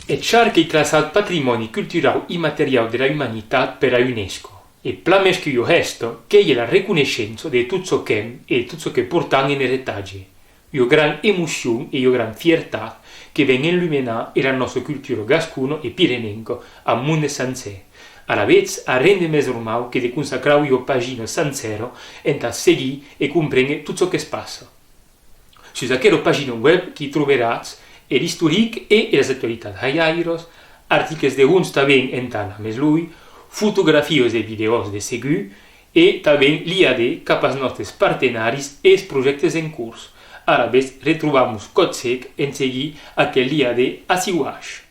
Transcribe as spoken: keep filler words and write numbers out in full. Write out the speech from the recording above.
Eth Charc ei classat Patrimòni Culturau Immateriau de la Umanitat per la UNESCO, e plan mès qu'ua hèsta, qu'ei la reconeishença de tot çò qu'èm e tot çò que portam en eretatge. Ua gran emocion e ua gran fiertat que ven enlumenar era nòsta cultura gascona e pirenenca ath monde sancèr. Alavetz, arren de mès normau que de consacrar ua pagina sancèra entà seguir e comprénguer tot çò que's passa. Sus aquera pagina web qu'i troberatz er istoric e eras actualitats halhairas, articles de hons tanben entà anar mès luenh, fotografias e vidèos de segur, e tanben l'I A D cap as nòstes partenaris e es projèctes en cors. Alavetz, retrobam-mos còp sec en seguir aquel I A D aciu baish.